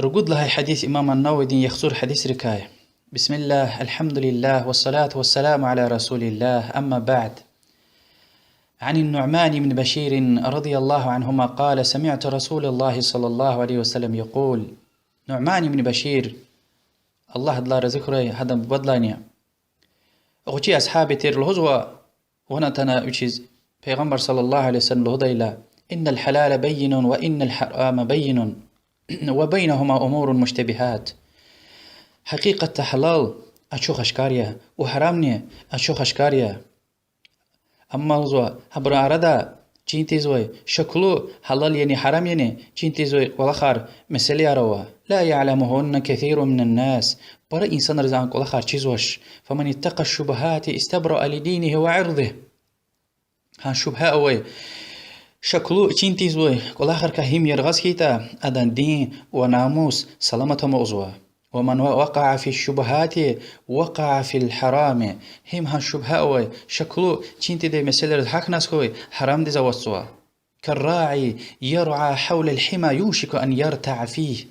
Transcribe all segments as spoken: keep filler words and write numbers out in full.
Ругуд лагьай гьадис имам ан-Нававидин яхцӀур гьадисрикай. بسم الله، الحمد لله، والصلاة والسلام على رسول الله، أما بعد. عن النعمان بن بشير رضي الله عنهما قال: سمعت رسول الله صلى الله عليه وسلم يقول. Нуъман ибн Башир, Аллагь адалай рази хьурай, гьадан бубадилайни, гъвечӀи асгьаб тир, лугьузва, ван атана вичиз, Пайгъамбар صلى الله عليه وسلم лугьудайла: إن الحلال بين وإن الحرام بين وبينهما أمور مشتبهات. Гьакъикъатда гьалал ачух-ашкар я, ва гьарамни ачух-ашкар я. Амма лугьузва, гьабурун арада чин тийизвай, шаклу, гьалал яни гьарам яни чин тийизвай кӀвалахар, месэлаяр ава. لا يعلمهن كثير من الناس. Пара инсанриз а кӀвалахар чизвач. فمن اتقى الشبهات استبرأ لدينه وعرضه. Гьа шубгьа авай, шаклу чин тийизвай кӀвалахрикай гьим яргъаз хьайитӀа, адан дин ва намус саламат амукьзава. ومن وقع في الشبهات وقع في الحرام. Гьим гьа шубгьа авай, шаклу чин тийидай месэлайриз гьахьназ хьуй, гьарамдиз аватзава. كالراعي يرعى حول الحمى يوشك أن يرتع فيه.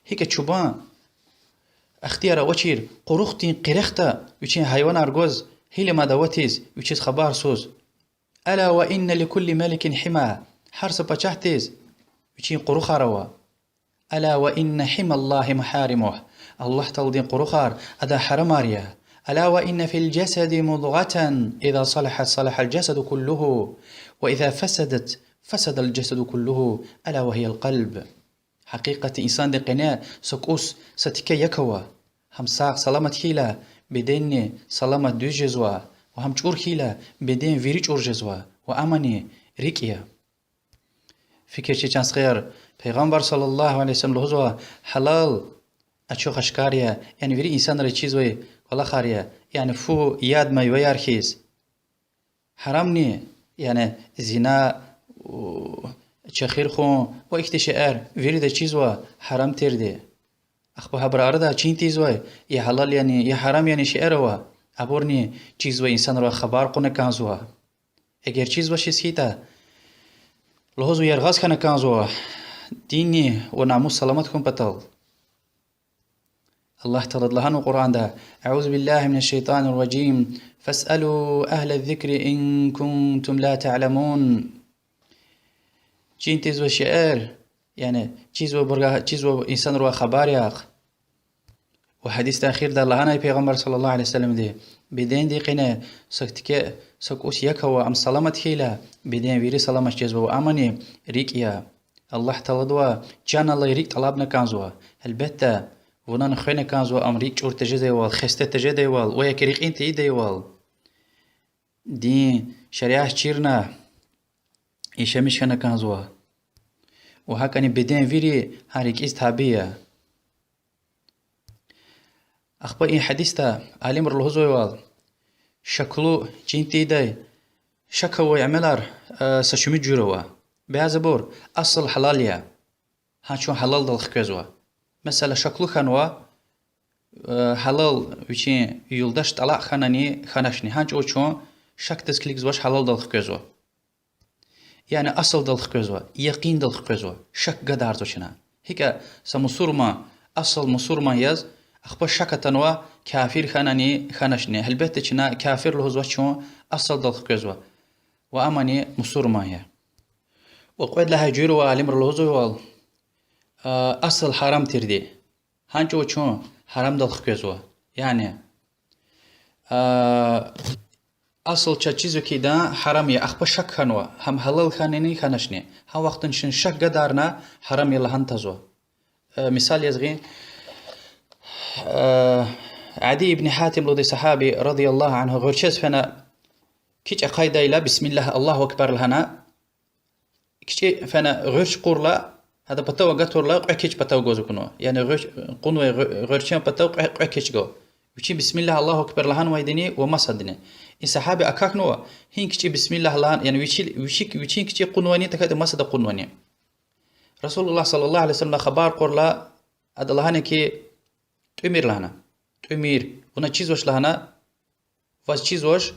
ГьикӀ чубан, ихтияр авачир, къурухдин къерехда вичин гьайванар гваз, гьиле мад аватиз, вичиз хабарсуз. ألا وإن لكل ملك حمى. Гьар са пачагьдиз вичин къурухар ава. ألا وإن حمى الله محارمه. Аллагь Тааладин къурухар адан гьарамар я. ألا وإن في الجسد مضغة إذا صلحت صلح الجسد كله وإذا فسدت فسد الجسد كله ألا وهي القلب. Гьакъикъатда инсандин къене са кӀус, са тике як ава. Гьам сагъ-саламат хьайила, беденни саламат дуьз жезва, ва гьам чӀур хьайила, беден вири чӀур жезва, ва амани рикӀ я. Фикир це, чан стхаяр, Пайгъамбар صلى الله عليه وسلم лугьузва: гьалал ачух-ашкар я, яни вири инсанриз чизвай кӀвалахар я, яни фу, яд майваяр хьиз. Гьарамни, яни зина, чехир хун ва ихьтин шейэр вирида чизва гьарам тирди. Ахпа гьабурун арада чин тийизвай, я гьалал яни, я гьарам яни шейэр ава, абурни чизвай инсанривай хабар кьуна кӀанзава. Эгер чизвачиз хьайитӀа, лугьузва, яргъаз хьана кӀанзава, динни ва намус саламат хьун патал. Аллагь Таалади лагьанва Къуръанда: أعوذ بالله من الشيطان الرجيم. فاسألوا أهل الذكر إن كنتم لا تعلمون. Чин тийизвай шейэр, яни чизвайбурувай, чизвай инсанривай хабар яхъ. Ва гьадисдин эхирда лагьанай Пайгъамбар صلى الله عليه وسلمди: бедендин къене са тике, са кӀус як ава, ам саламат хьайила, беден вири саламат жезва, ва амани рикӀ я. Аллагь Тааладивай чан алай рикӀ тӀалабна кӀанзава. Гьелбетда, вунани хвена кӀанзава ам рикӀ чӀур тежедайвал, хесте тежедайвал ва я рикӀин тийидайвал. Дин, шариат чирна, яшамиш хьана кӀанзава. Ва гьакӀни беден вири гьа рикӀиз таби я. Ахпа и гьадисда алимри лугьузвайвал, шаклу чин тийидай, шак авай амалар, э, са шумуд жуьре ава. Бязибур асул гьалал я, гьа чун гьалалдал хквезва. Месела, шаклу хьанва, э, гьалал вичин юлдаш тӀалакь хьанани, хьаначни, гьа чӀавуз чун шакдиз килигзавач, гьалалдал хквезва. Яни асулдал хквезва, якъиндал хквезва, шак гадарзава чна. ГьикӀ са мусурман, асул мусурман яз, ахпа шак атанва, кафир хьанани, хьаначни. Гьелбетда, чна кафир лугьузвач, чун асулдал хквезва. Ва амани мусурман я. Ва кьвед лагьай жуьре ава, алимри лугьузвайвал, а, асул гьарам тирди. Гьа чӀавуз чун гьарамдал хквезва. Яни, а, асул чаз чизва хьи, идан гьарам я, ахпа шак хьанва, гьам гьалал хьанани, хьаначни. Гьа вахтунда чун шак гадарна, гьарам я лагьана тазва. Э, мисал яз гъин, э, Ади ибн Гьатим лугьудай сагьаби رضي الله عنه гъуьрчез фена кичӀ ахъайдайла, بسم الله الله أكبر лагьана, кичӀи фена гъуьрч кьурла, гьадан патав агатайла, кьве кичӀ патав гваз акунва. Яни гъуьр-, кьунвай гъуь-, гъуьрчен патав кьве, кьве кичӀ гва. Вичи بسم الله الله أكبر лагьанвайдини ва масадини. И сагьаби акахьнава, гьин кичӀи بسم الله лагьан-, яни вичи, вичи, вичин кичӀи кьунвани, тахьайтӀа масада кьунвани. رسول الله صلى الله عليه وسلمдивай хабар кьурла, ада лагьана хьи, тӀуьмир лагьана. ТӀуьмир. Вуна чизвач лагьана, ваз чизвач,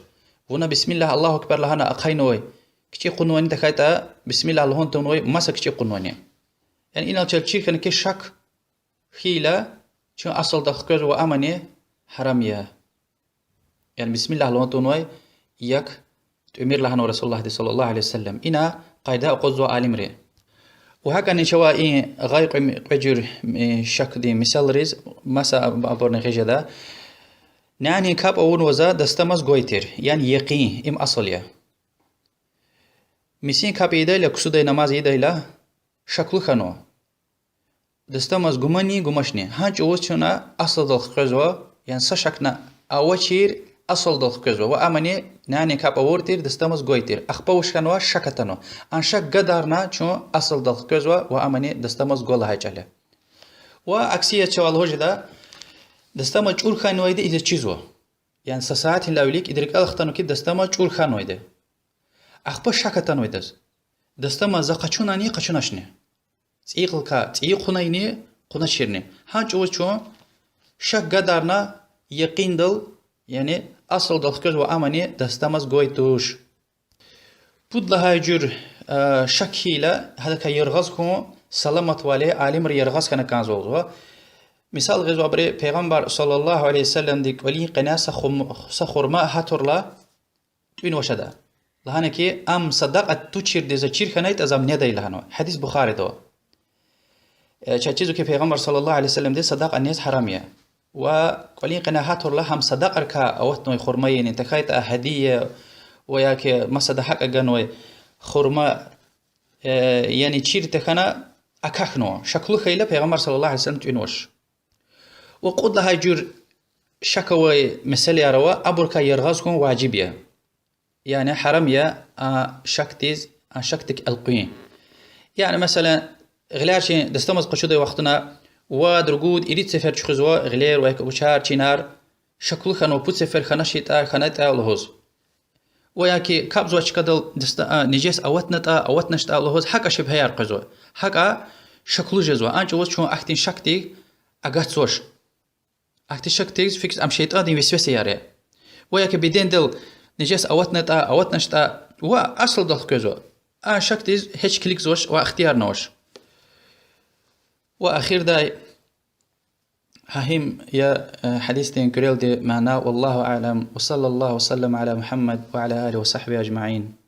вуна بسم الله الله أكبر лагьана ахъайнавай кичӀи кьунвани, тахьайтӀа بسم الله лугьун тавунвай маса кичӀи кьунвани. Яни инал чаз чир хьана хьи, шак хьайила чун асалдал хквезва ва амани гьарам я. Яни бисмиллагь лугьун тавунвай як тӀимил лагьанва Расулуллагьди صلى الله عليه وسلم. Ина къайда акъудзава алимри. Ва гьакӀни чавай и гъай кьве, кьве жуьре, э, шакдин мисалриз маса абурни гъиз жеда. Нянин капӀ авунва за, дастамаз гвай тир, яни якъин, им асал я. МискӀин капӀ ийидайла, ксудай намаз ийидайла, шаклу хьанва. Дастамаз гуманни гуманни. Гьа чӀавуз чна асалдал хквезва, яни са шакни авачир асалдал хквезва. Ва амани нянин капӀ авур тир, дастамаз гвай тир. Ахпа вуч хьанва, шак атанва. А шак гадарна чун асалдал хквезва ва амани дастамаз гва лагьай чӀал я. Ва акси яз чавай лугьуз жеда, дастамаз чӀур хьанвайди идаз чизва. Яни са сятдилай вилик ида рикӀел хтанва хьи, дастамаз чӀур хьанвайди. Ахпа шак атанва идаз. Дастамаз за къачунани, къачуначни. ЦӀийи кьилелай цӀийи хъунани, хъуначирни. Гьа чӀавуз чун шак гадарна якъиндал, яни асалдал хквезва ва амани дастамаз гвай туш. Пуд лагьай жуьре, э, шак хьайила, гьадакай яргъаз хьун саламатвал я, алимри яргъаз хьана кӀанзава лугьузва. Мисал гъиз, абуру Пайгъамбар صلى الله عليه وسلمди кӀвалин къеняй са хум-, са хурма гьатурла тӀуьнвачтӀа, лагьана хьи, ам садакьа туширди за чир хьанайтӀа, за ам недай лагьанва. Гьадис Бухарида ава. Э, чаз чизва хьи, Пайгъамбар صلى الله عليه وسلمди садакьа нез гьарам я. Ва кӀвалин къеняй гьатурла гьам садакьарикай аватнавай хурмайни тахьайтӀа, гьадия ва яки масада гьакӀа ганвай хурма, э, яни чир тахьана, акахьнава. Шаклу хьайила, Пайгъамбар صلى الله عليه وسلم тӀуьнвач. Ва кьуд лагьай жуьре шак авай месэлаяр ава, абурукай яргъаз хьун важиб я. Яни гьарам я а шакдиз, а шакдик элкъуьн. Яни, месела, гъиляй чи дастамаз къачудай вахтунда вад, ругуд, ирид сефер чуьхуьзва гъилер ва яки гъвечӀар, чинар, шаклу хьанва, пуд сефер хьаначтӀа, хьанайтӀа лугьуз. Ва яки капӀзавай чкадал даста-, а, нежес аватнатӀа, аватначтӀа лугьуз, гьакӀа шубгьаяр къвезва. ГьакӀа шаклу жезва. А чӀавуз чун ахьтин шакдив агатзавач. Ахьтин шакдиз фикир, ам шейтӀандин весвесаяр я. Ва яки бедендал нежес аватнатӀа, аватначтӀа, ва асалдал хквезва. А шакдиз гьич килигзавач ва ихтиярни авач. Ва эхирдай гьа им я, э, гьадисдин куьрелди мана. والله أعلم، وصلى الله وسلم على محمد وعلى آله وصحبه أجمعين.